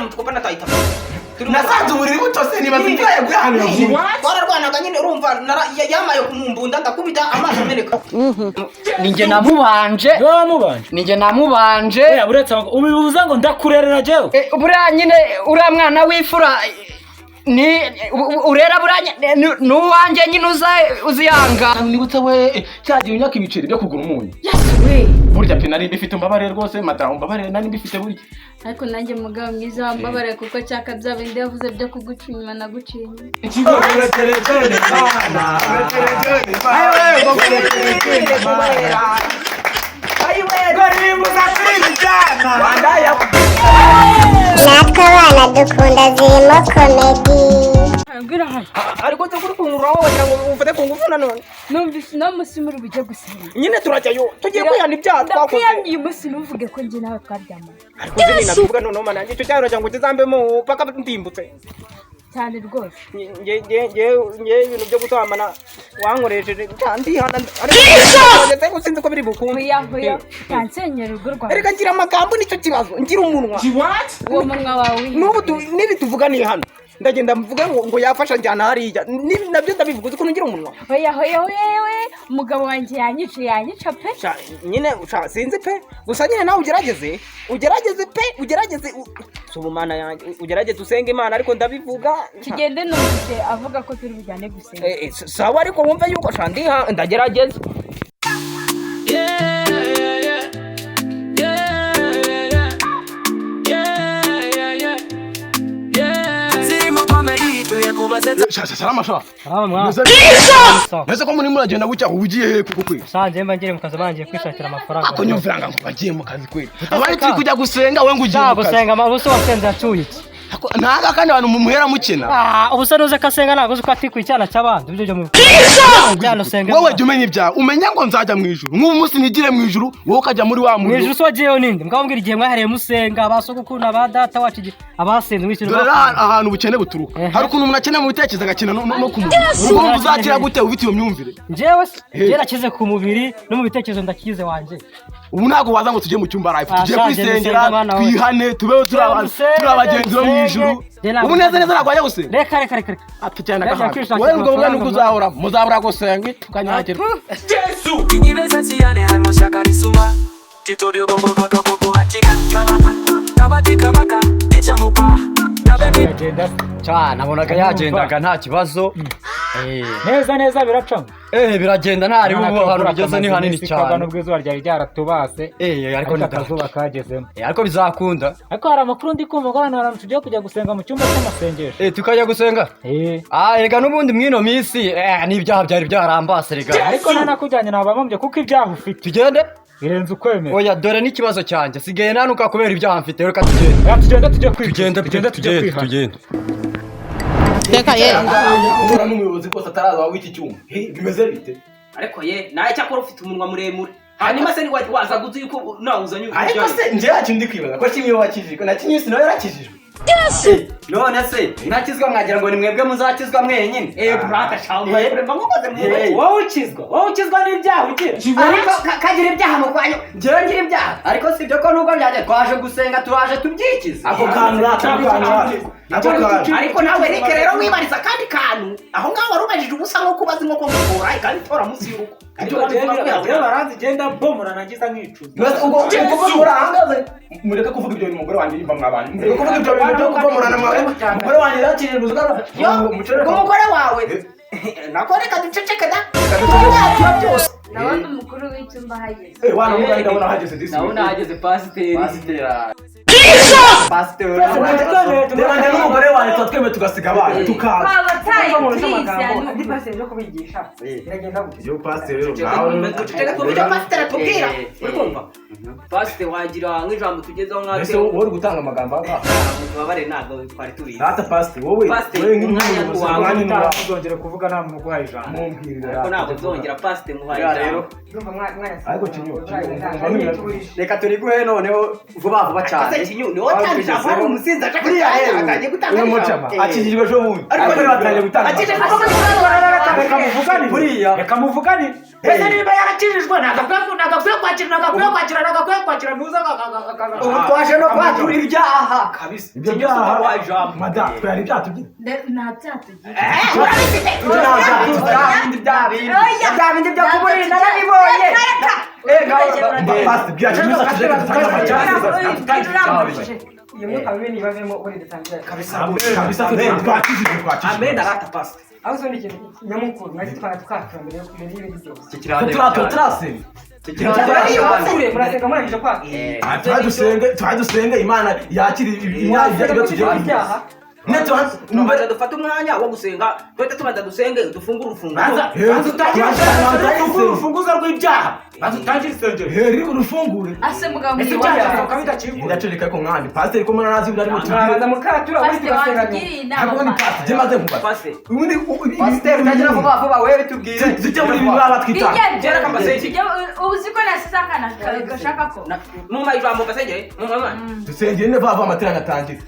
Mutukopa natahita. Nasanze uburiri butose, nibaza imvura yaguye ahantu yavuye. Twararwanaga nyine, urumva yamaye mu mbunda, ndakubita amazi ameneka. Ninjye namubanje. Niwe wamubanje? Ninjye namubanje. Oya, uretse ngo ubibuza ngo ndakurerera jewe. Buriya nyine uriya mwana w'imfura ni urera, buriya ni uwanjye nyine, uza uziyanga. Nibutse we cyagiye unyaka ibiceri byo kugura umunyu. We. Burya pe nari mbifite, mbabare rwose madamu, mbabare, nari mbifite burya. Ariko nanjye, mugabo mwiza, wambabare kuko nshaka bya bindi yavuze byo kuguca inyuma, naguciye inyuma. Natwe abana dukunda zirimo comedy. Ariko se kuri kungura wowe wagira ngo ufate ku ngufu nanone? Numvise uno munsi muri bujye gusenga. Nyine turajyayo, tugiye kwihana ibyaha twakoze. Ndakwiyamye, uyu munsi ntuvuge ko njye nawe twaryamanye. Ariko se ninabivuga noneho, mana yanjye, icyo cyaha uragira ngo kizambemo paka ndimbutse. Cyane rwose. Nge ibintu byo gutambana wankoresheje ndihana, ariko sinzi ko biri bukunde. Hoya hoya, utansenyera urugo rwawe. Reka, ngira amagambo, nicyo kibazo, ngira umunwa. Uwo munwa wawe. N'ubu nibi tuvuganiye hano, ndagenda mvuge ngo yafasha njyana hariya. Nibi nabyo ndabivuga, uzi ukuntu ngira umunwa. Hoya hoya hoya we, umugabo wanjye yanyica, yanyica pe. Sha, nyine sha, sinzi pe, gusa nyine nawe ugerageze, ugerageze pe, ugerageze si ubumana yanjye, ugerageze usenge Imana, ariko ndabivuga. Tugende, numvise avuga ko turi bujyane gusenga. Sawa, ariko wumve yuko sha ndiha, ndagerageza. Salama sha. Salama mwana. Mbese ko muri muragenda gutya, uba ugiye he kuko kweli? Sanje mba ngiye mu kazi, bangiye kwishakira amafaranga. Ako nyumvira ngo bagiye mu kazi kweli, abandi turi kujya gusenga, we ngo ugiye Nta mu kazi. gusenga, ma ubu wasenze yacuye iki? Ntaga kandi abantu mumuhera mukina. Ah, ubu se nuze ko asenga, ntabwo uzi ko atikwa icyana cy'abandi, ibyo byo mu cyana usenga. Wowe jya umenya ibyawe, umenya ngo nzajya mu ijuru, nk'ubu munsi nigire mu ijuru, wowe ukajya muri wa Mu muriro. ijuru se wagiyeyo ninde? Mbwira igihe mwahereye musenga, ba sogokuru na ba data wacu, igihe abasenze mu ijuru. Dore rero ahantu ubukene buturuka, hari ukuntu umuntu akena mu bitekerezo, agakena no ku mubiri. Urumva uzakira gute ufite iyo myumvire? Njyewe se, njyewe nakize ku mubiri no mu bitekerezo, ndakize wanjye. Ubu ntabwo waza ngo tujye mu cyumba live, Ah, tugiye sha, kwisengera. gusenga, mwana we. Twihane, tubeho turi Dusenge, turi abagenzi bo mu dusenge. ijuru. Njye ntabwo Ubu neza neza ntabwo wajya gusenga. Reka reka reka reka. Atujyana Ndajya agahanga kwishakira wowe, ubwo bwa amafaranga, nuko uzahora muzabura gusenga tukanyagirwa. Biragenda se? Cya nabonaga yagendaga nta kibazo. Neza neza biracamo. Biragenda, ntari ubu ahantu bigeze ni hanini cyane. Nubwo izuba ryari ryaratubase, Ariko ariko ni akazuba kagezemo. Ariko bizakunda. Ariko hari amakuru ndi kumva ngo hano hari ahantu tugiye kujya gusenga mu cyumba cy'amasengesho. Tukajya gusenga. Ah, erega n'ubundi mwino minsi n'ibyaha byari byarambase rega. Ariko nanakujyanye ntabamombye kuko ibyaha ufite Tugende. birenze ukwemera. Oya, dore n'ikibazo cyanjye sigaye nanuka kubera ibyaha mfite, reka tugende. Oya, tugende tujye kwicuza. Tugende. Tugende tujye Tugende. kwihana. Tugende. Reka ye. Uhura n'umuyobozi rwose ataraza w'iki cyuma. Bimeze bite? Ariko ye nawe, cyakora ufite umunwa muremure, hanyuma se waza uzi yuko nawe uzanye? Ariko se njye yacu ndi kwibaza ko kimwe wakijijwe na kimwe nawe yarakijijwe. None se ntakizwa mwagira ngo ni mwebwe muzakizwa mwenyine? Buraka shamba mba nkokoze mu Wowe ukizwa, wowe ukizwa n'ibyaha ugira. Ariko kagira ibyaha mu kwanyu, njyewe ngira ibyaha, ariko si ibyo ko nubwo byaje twaje gusenga, turaje tubyikize. Ako kantu rata, ako kantu rata, ako kantu. Ariko nawe reke rero wibariza akandi kantu aho ngaho wari ubajije ubusa, nko kubaza inkoko ngo ikura ikabitora munsi y'urugo. Ariko njyewe baranzi, genda bomora nangiza nkicuza. Mbese ubwo murahagaze, mureke kuvuga ibyo bintu, umugore wanjye yumva mwabana, mureke kuvuga ibyo bintu byo kubomorana mwawe, umugore wanjye yarakijijwe uzugana. Yo, umugore wawe nako, reka duceceke da, tuba byose. Ndabona umukuru w'icyumba ahageze. Eh, wana mugari, ndabona hageze disi. Ndabona hageze pasiteri. Pasiteri. Reba, njye n'umugore wanjye tuba twemeye tugasiga abana tukaza. Twabataye please. Ndi pasiteri yo kubigisha biragenda gute? Iyo pasiteri rero Duceceke twumve icyo pasiteri atubwira, uri kumva pasiteri wagira nk'ijambo tugezeho mbese nkatwe. wowe uri gutanga amagambo aha? Mubabare, ntabwo twari tubizi. Rata pasiteri, wowe. Pasiteri, Wowe umwanya nk'umuyobozi, wawe. umwanya ni wawe. Ntuzongere kuvuga nta muntu uguhaye ijambo. Mumbwirire. Ariko Rata. ntabwo nzongera, pasiteri muhaye Buriya rero ijambo. Ariko kinyo kinyo, umva n'ibintu. Reka turiguhe noneho vuba vuba cyane. Ese kinyu ni wowe utanga ijambo, hari umusinzi aje Buriya rero, atangiye gutanga uyu ijambo. Mucama akijijwe ejo bundi, ariko rero batangiye gutanga. Akijijwe. Reka muvuganire. Buriya. Reka muvuganire. Ese niba yarakijijwe, nagakwiye kwakira, nagakwiye kwakira, nagakwiye kwakira ntuza. Ubu twaje no kwatura ibyaha. Kabisa ibyo byaha, madamu, twari ibyaha tugira. Nta byaha tugira. Bya bindi bya bindi byo kuburira narabibonye. Pastor, bwira kimwe ceceke dutange amacyasi. Iyo myuka mibi nibavemo, ubundi dutangire. Kabisa kabisa, twakijijwe, twakijijwe. Amen, arata pastor. Aho uzi ikintu nyamukuru mwese twara twatura mbere y'ibindi byose. Turatura, turasenga. Murasenga murangije kwatura. Tuba dusenge, tuba dusenge Imana yakira ibyo tugiye kugira. Ibyaha. Tubanza dufate umwanya wo gusenga, tuhite tubanza dusenge, dufungure urufunguzo. Banza utangire urufunguzo rw'ibyaha, banza utangire isengero. Heri urufungure. Ase mugabo Ese mwiza. ibyaha byasohoka bidakinguye? Ndaceceka ko mwami pasiteri ko mwana azi arimo tubwire. Murabanza mukatura, ubundi Pasiteri, tugasenga nyuma. watugiriye inama. Ntabwo ni pasiteri, jye maze nkubaza. Pasiteri. Ubundi Pasiteri, utagira vuba vuba, wewe tubwire. Tujye muri ibi baba twitanga. Bigende. Reka mbasenge. Ubu uzi ko nasize akana gashaka ko Mumpa ijambo mbasengere, mumpa umwanya. Dusengere ne vava, amaterano atangire,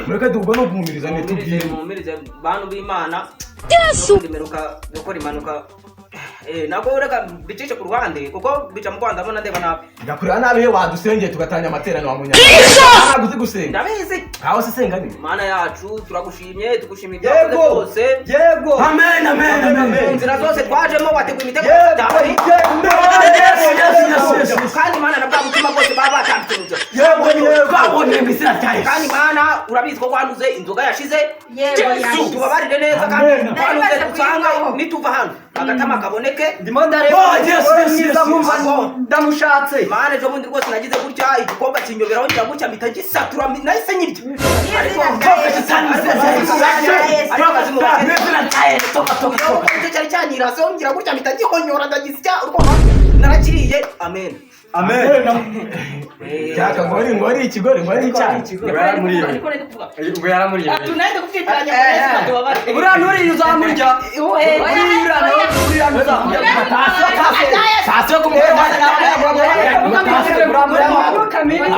mureke dubwo no guhumiriza ne tubwire. Muhumirize bantu b'Imana. Yesu, mperuka gukora impanuka. Ntabwo, reka bicishe ku ruhande kuko bica mu Rwanda mbona ndeba nabi. Ndakureba nabi he? Wadusengeye tugatangira amateraniro, wa munyana, ntabwo uzi gusenga. Ndabizi. Ntawe se senga ni. Mana yacu, turagushimye, tugushimiye ibyo wakoze Yego. byose. Yego. Amen, amen, amen. Mu nzira zose twajemo wateguye imitego Yego. ya Satani. Yesu, Yesu, Yesu, Yesu. Kandi Mana, na bwa butima bwose baba batambitse mu nzira. Yego, yego, twabonye mu izina rya Yesu. Kandi Mana, urabizi ko wanuze inzoga yashize. Yego, yashize. Tubabarire neza kandi Amen. wanuze Nari maze dusanga kuyivaho. nituva hano agatama kaboneke. Ndimo ndareba. Oh, yes, Umugore yes, mwiza, yes, nkumva yes. ndamushatse. Mana, ejo bundi rwose nagize gutya igikombe kinyoberaho, ngira gutya mpita gisatura, nahise nyirya. Toka shetani mu izina rya Yesu. Ariko Toka, mu izina rya Yesu, toka, toka, toka. Icyo cyari cyanyiraseho, ngira gutya mpita gihonyora, ndagisya, urumva narakiriye. Amen. Amen. Cyaka ngo ari ikigori, ngo ari icyaha. Niko nari kuvuga. Ubwo yaramuriye. Tunende kubyitiranya ngo Yesu atubabare. Buriya nturiya uzamurya. Buriya nturiya uzamurya. Sasiyo ku mugore wanjye. Imyuka mibi.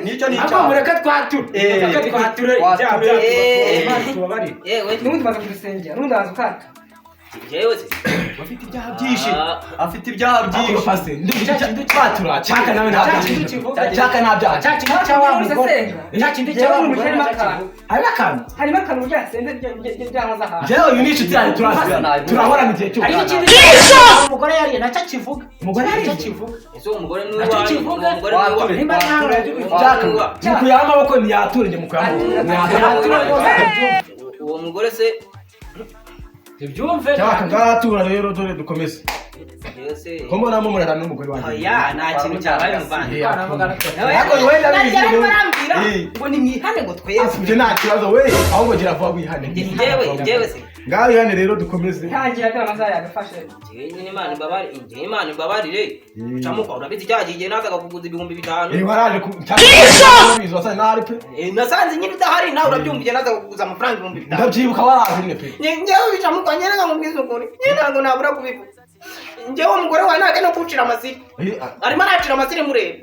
Nicyo ni Ahubwo icyaha. mureke twature. Mureke twature ibyaha byacu, tubabarire. Yewe. N'ubundi baza kudusengera, n'ubundi baza ukatura. Yewe se. Afite ibyaha byinshi. Afite ibyaha Ariko byinshi. pasiteri, twatura cyaka nawe nta byaha, cyaka nta byaha. Cya kindi cya wa mugore, cya kindi cya wa mugore Harimo nacyo akantu. kivuga. Harimo akantu. Harimo akantu byasenze byankoze ahantu. Njyewe uyu ni inshuti yanjye, turaziranye, turahorana igihe cyose. Hari n'ikindi umugore yariye nacyo kivuga. Umugore yariye? Nacyo kivuga. Ese uwo mugore ni Nacyo uwanyu? kivuga. Uwo mugore ni uwanyu? Wature. Nimba ntawe urabyumva. Cyaka mukuyeho amaboko, ntiyature, njye mukuyeho amaboko, ntiyature. Uwo mugore se? Tubyumve. Cyaka ngatura rero, dore dukomeze. Yewe se. Ko mbonamo murara n'umugore wanjye? Oya, nta kintu cyabaye muvandi. Ariko wenda Nari bizi. yarimo arambwira Eh. ngo nimwihane, ngo tweze. Ibyo nta kibazo we, ahubwo gira vuba wihane. Njyewe se. Ngaho wihane rero, dukomeze. Ntangira dore amasaha yagafashe. Njyewe nyine Imana imbabarire, njyewe Imana imbabarire. Camuka, urabizi cya gihe nazaga kuguza 5000. Eh, waraje ku cyangwa wasanze ntahari pe. Nasanze nyine udahari, nawe urabyumva, igihe nazaga kuguza amafaranga 5000. Ndabyibuka, waraje nyine pe. Njyewe bicamuka nyine nkamubwiza ukuri, nyine ntabwo nabura kubivuga. Njyewe umugore wawe ntabwo no kuwucira amasiri. Eh, ah, Arimo aracira amasiri mureba.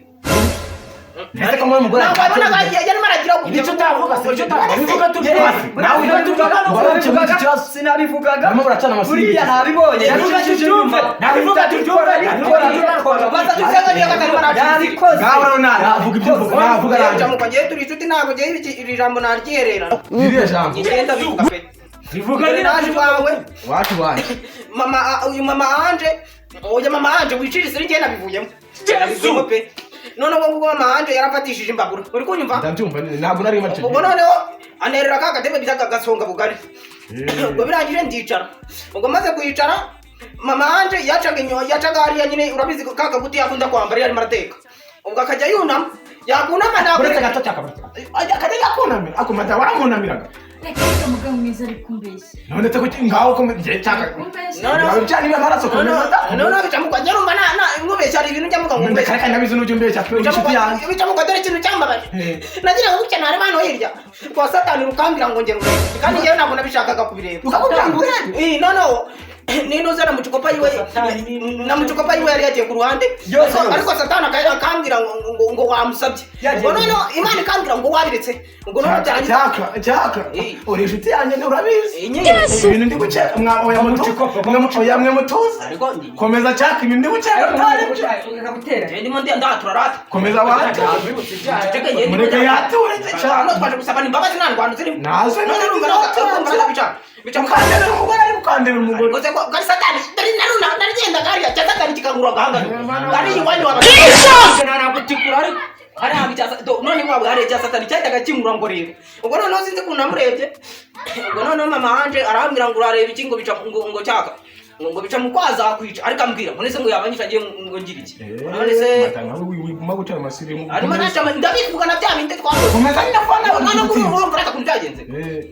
Ese ko muri umugore Ntabwo wabonaga yarimo aragira Icyo utavuga se, icyo utavuga bivuga tubyumve. Nawe Sinabivugaga, wari ukemura iki kibazo? sinabivugaga. Barimo baracana amasiri. Buriya nabibonye. Bivuga tubyumve, nabivuga tubyumve. Baza dusenga niyo katarimo aracira amasiri. Yabikoze. Ngaho rero navuga ibyo uvuga, navuga nanjye. Camuka, njyewe turi inshuti, ntabwo njyewe iri jambo naryiherera. Iriya jambo. Ngenda bivuga pe. Bivuga Dore nyine. naje iwawe. Wacu wanjye. Mama, uyu mama anje, oya, mama anje wicira isiri, njye nabivuyemo, nabivuyemo pe. Noneho ubwo mama anje yarafatishije imbabura, uri kunyumva? Ndabyumva nyine, ntabwo nari mpari icyo Ubwo gihe. noneho anerera ka gatebe bita gasonga bugari. Ubwo birangije ndicara. Ubwo maze kuyicara, mama anje yacaga inyuma, yacaga hariya nyine, urabizi ko ka kaguti yakunda kwambara iyo arimo arateka. Ubwo akajya yunama, yakunama ntabwo Uretse gato cyaka, uretse gato. Akajya yakunamira, ako mada waramunamiraga. Reka reka, mugabo mwiza ari kumbeshya. None se kuki ngaho ko ngiye cyaka? Kumbeshya. Noneho Byari amaraso ko. Noneho bicamuka, njye numva nkubeshya, hari ibintu njya mvuga ngo nkubeshya. Reka, ndabizi n'ujya umbeshya pe, uri inshuti yanjye. Bicamuka, dore ikintu cyambabaje. Nagira ngo gutya nareba hano hirya kwa Satani, rukambwira ngo ngere urebe, kandi njyewe ntabwo nabishakaga kubireba. Rukakubwira ngo urebe? Eh, noneho Ninuza na mucukopa yiwe, na mucukopa yiwe yari yagiye ku ruhande. Yose, yose. Ariko Satani akambwira ngo wamusabye. Yagiye Ngo noneho Imana ikambwira ngo wabiretse, ngo noneho byarangiza. Cyaka, cyaka. Eh. Uri inshuti yanjye, urabizi. Eh, nyine. Ibintu ndi gukeka mwa oya mutu. Oya mwe mutuze. Ariko ndi Komeza cyaka, ibintu ndi gukeka bitari byo. Gutera. Njye ndimo ndatura rata. Komeza wate. Ceceke, njye ndimo Mureke yature Hano cyane. twaje gusabana imbabazi, nta ndwano zirimo. Nazo None urumva urumva bica Ukandebera umugore, ari gukandebera umugore. Ngo se ko kari Satani dore naruna narigendaga hariya cya Satani kikankura agahanga ari iwanyu wa naragutikura, ariko hariya haba icya none iwawe hari icya Satani cyahitaga kinkura ngo reba. Ubwo noneho sinzi ukuntu namurebye. Ubwo noneho mama wanje arambwira ngo urareba iki, ngo bica ngo cyaka ngo bica mu kwazakwica, ariko ambwira ngo nese ngo yabanyisha agiye ngo ngira iki none se. Wiguma guca amasirimu. Arimo naca ndabivuga na bya bindi twakoze. Komeza nyine afana. None ngo urumva reka ukuntu byagenze. Eh.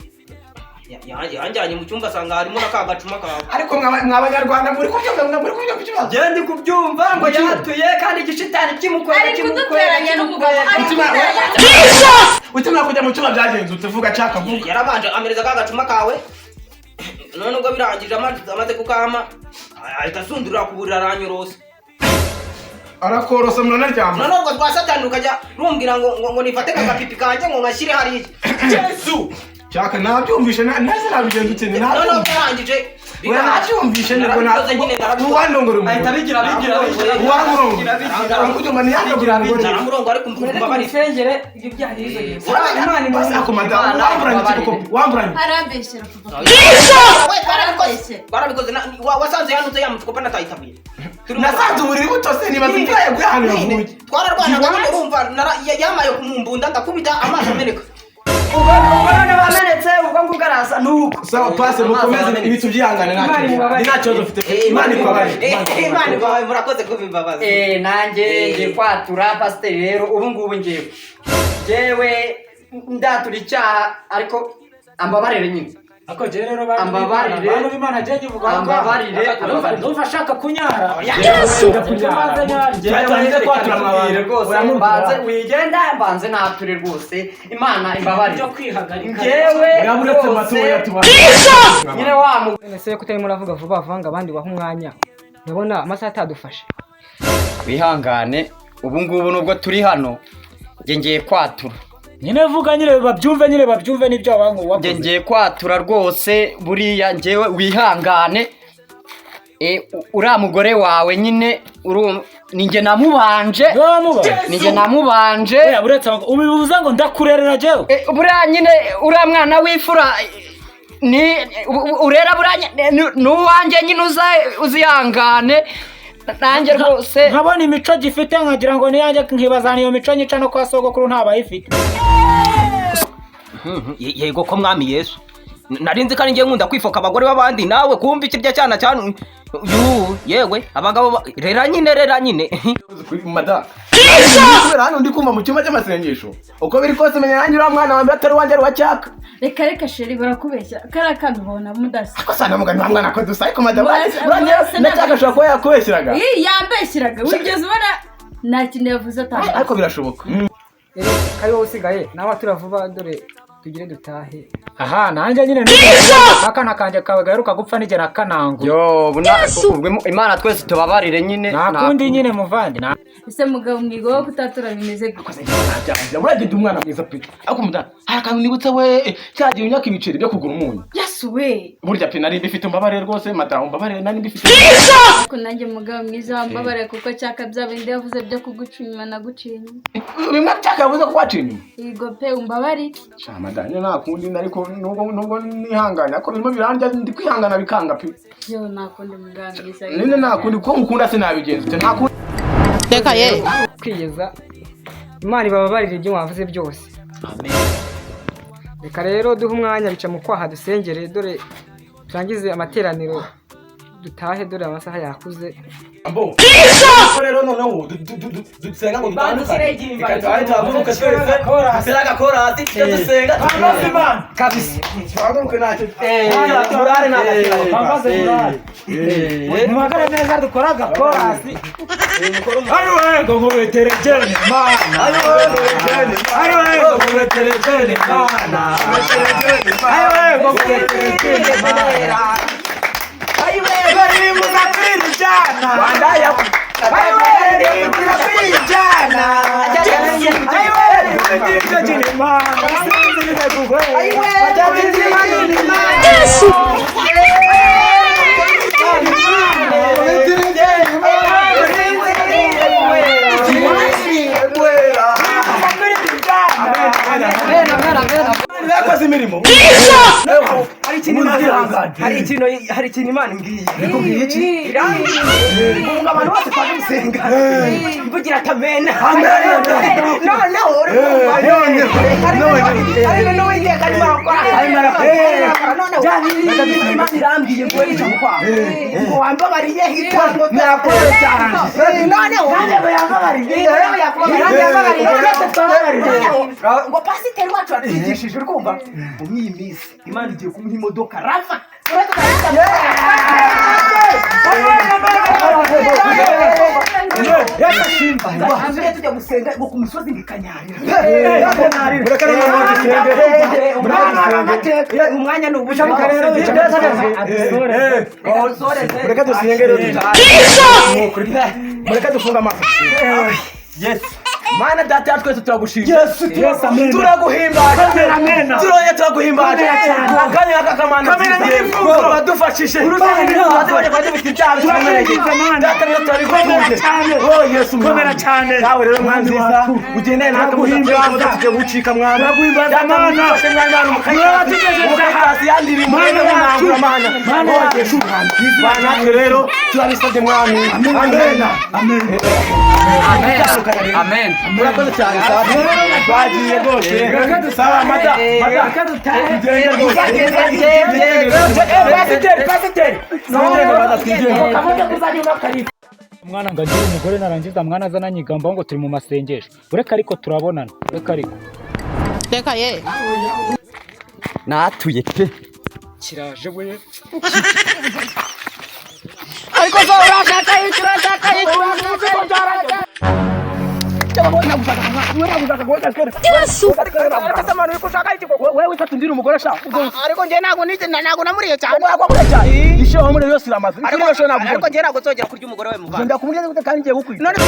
Yanjyanye mu cyumba asanga harimo na ka gacuma kawe. Ariko mwa Banyarwanda muri kubyumva, muri kubyumva ikibazo. Njye ndi kubyumva ngo yatuye kandi igishitani kimukwega, Ari kimukwega, kuduteranya n'umugabo, kimukwega. ari kuduteranya. Ukimara kujya mu cyumba byagenze ute? Vuga cyaka, vuga. Yarabanje amereza ka gacuma kawe, none ubwo birangije amaze kukama ahita asundurira ku buriri aranyorosa. Arakorosa muranaryama? None urwo rwa Satani rukajya rumbwira ngo nifate agapipi kanjye ngo ngashyire hariya. Yesu! Cyaka, nabyumvishe neza, nabigenza ute? Noneho Nabyumvishe. byarangije. Oya, nabyumvishe nibwo. Narabikoze nyine, narabikoze. Uwandongora Ahita umugore. bigira bigira bigira. Uwamurongora. Bigira. Arakubyumva, ntiyandongora umugore. Naramurongo ariko mbabarira. Musengere ibyo byaha bizo. Imana Basi ako madamu Imana wamburanye ibabarire. ikikopi wamburanye. Arambeshyera kuva. We, twarabikoze, twarabikoze. Wasanze yanutse yamucukopa natayitabuye. Nasanze uburiri butose, nibaza imvura yaguye ahantu yavuye. Twararwanaga nyine, urumva yamaye mu mbunda ndakubita amazi ameneka. Ubwo none bamenetse, ubwo ngubwo arasa nuko. Sawa pase, mukomeze. Amazi. Ibi tubyihangane, nta Imana kibazo. imubabarire. Ni nta kibazo ufite. Imana ikubabarire. Imana ibabaye, murakoze kuba imbabazi. Eh, nanjye ngiye kwatura pasiteri rero ubu ngubu ngewe ndatura icyaha, ariko ambabarire nyine. Ako jye rero bantu Ambabarire. b'Imana, bantu b'Imana, jye nkivuga aho ngaho. Ambabarire, ambabarire. Ndumva ashaka kunyara. Yesu! Kunyara. Turangize kwatura Tubwire mwabana. rwose. Oya, Mbanze wigenda, mbanze nature rwose, Imana imbabarire. Byo kwihagarika. Ngewe Oya, muretse rwose matoya tuba. nyine wa mu None se ko utarimo uravuga vuba vuba ngo abandi bahe umwanya, ndabona amasaha atadufashe. Wihangane, ubu ngubu nubwo turi hano njye ngiye kwatura. Nyine vuga nyine babyumve, nyine babyumve n'ibyo abantu Njye wakoze. ngiye kwatura rwose buriya njyewe wihangane. Uriya mugore wawe nyine ni njye namubanje. Niwe wamubaye. Ni njye namubanje. Oya, uretse aho, ubivuze ngo ndakurerera jyewe. Buriya nyine uriya mwana w'imfura ni urera buriya ni uwanjye nyine, uzihangane nanjye rwose. Nkabona imico gifite nkagira ngo niyanjye, nkibaza niyo mico nyica no kwa sogokuru ntabayifite. Yego ko mwami Yesu, nari nzi ko ari njye nkunda kwifoka abagore b'abandi, nawe kumva ikirya cyana cyane yu yewe abagabo rera nyine, rera nyine. Madamu, kubera hano ndi kumva mu cyumba cy'amasengesho, uko biri kose menya nanjye uriya mwana wanjye atari uwanjye, ari uwa cyaka. Reka reka chéri, barakubeshya, kariya kana ubona mudasa. Ko sana mugani wa mwana ko dusa, ariko madamu Murasa uriya na cyaka ashobora kuba yakubeshyeraga. Ii, yambeshyiraga, wigeze ubona nta kintu yavuze atanga. Ariko birashoboka. Rero kari wowe usigaye nawe atura vuba, dore tugire dutahe. Aha nanjye nyine akana kanjye kawe gaheruka gupfa nigera kanangu. Yo ubwo Imana twese tubabarire nyine. Nta kundi nyine muvandi Ese mugabo mwiga wo kutatura bimeze gute? Ntabyanjye, uragenda umwana mwiza pe. Ariko madamu, hari akantu nibutse we, cyagiye unyaka ibiceri byo kugura umunyu. Yesu we! Burya pe nari mbifite, mbabarire rwose madamu, mbabarire, nari mbifite. Ariko nanjye mugabo mwiza wambabare kuko cyaka bya bindi yavuze byo kuguca inyuma naguciye inyuma. Bimwe byakabuze ko waciye inyuma. Yego pe, umbabarire. Sha madamu, nta kundi, ariko nubwo nihangana, ariko birimo birandya, ndi kwihangana bikanga pe. Yo, nta kundi mugabo mwiza. None nta kundi, kuko ngukunda sinabigenza ute, nta kundi. Reka ye. Kwiyeza, Imana ibababarire ibyo mwavuze byose. Reka rero duhe umwanya bica mu kwaha dusengere, dore turangize amateraniro dutahe, dore amasaha yakuze. Ambo. Ko rero noneho dusenga ngo dutandukane. Reka tuhaye tuhaguruke twese. Dutere agakorasi tujye dusenga. Kabisa. Tuhaguruke ntacyo. Murare nta Twambaze murare. Muhagare neza dukore agakorasi. Ayiwe ngo nkubeteregene Mana. Ayiwe ngo nkubeteregene Mana. Ayiwe ngo nkubeteregene Mana. Ayiwe. Rimbuza kwirijana. Wandaya. Ayiwe, rimbuza kwirijana. Ayiwe, rimbuza kwirijana. Ayiwe, rimbuza Yesu. Yakoze imirimo. Hari ikintu hari ikintu Imana imbwiye. Ikubwiye iki? Irambwiye ngo abantu bose twaje gusenga mvugira ati amena. Noneho uri kumva hari ibintu Uwiteka arimo arakora. Arimo arakora. Noneho Imana irambwiye ngo wica mu kwaha, ngo wambabariye itango. Nakoze cyane. Noneho Nanjye yambabariye. Noneho yakubabariye. Nanjye yambabariye. Twese twababariye. Ngo pasiteri wacu watwigishije, uri kumva, muri iyi minsi Imana igiye kumuha imodoka rava. Tujye tujya gusenga ngo ku musozi ngo ikanyarira. Umwanya ni ubusa. Mureke dusenge rero. Mureke dufunge amaso. Yesu. Mana data ya twese, turagushimye. Yesu, Yesu, amen. Turaguhimbaje. Amen. Turongeye turaguhimbaje. Komera cyane. Akanya aka kamana. Komera nyir'imfuzo. Wadufashije. Urutare nyir'imfuzo. Twazibonye kwa dufite ibyaha bituremereye. Turakwinginze, Mana. Data rero Komera turabikunze. cyane. Oh Yesu mwami. Komera cyane. Nawe rero mwana nziza wacu. ugendane natwe. Turaguhimbaza. Tugiye gucika mwana. Turaguhimbaza, Data, Mana. mudufashe mwana, Mana Niwe watugejeje aha. umukayitasi yandirimbo Mana yacu. Mana. Mana Oh yacu. Yesu mwami. Mana natwe rero turabisabye mwami. Amen. Amen. Amen. Murakoze cyane, sawa. Bagiye rwose. Sawa mata. Mata. Tugende rwose. Pasiteri, pasiteri. Tugende mata, tugende. Kavuga kuzajya unakarika. Umwana ngo agire umugore, narangiza mwana aza ananyigambaho ngo turi mu masengesho. Ureka ariko turabonana, ureka ariko. Reka ye. Natuye pe. Kiraje we. Ariko so urashaka iki? Urashaka iki? Urashaka iki? Yesu. Wewe utatundira umugore sha. Ariko njye ntabwo nige, ntabwo namuriye cyane. Ishe wa muri yose iramaze. Ariko ariko njye ntabwo nzongera kurya umugore we muvana. Ngenda kumurya gute kandi ngiye gukwica. None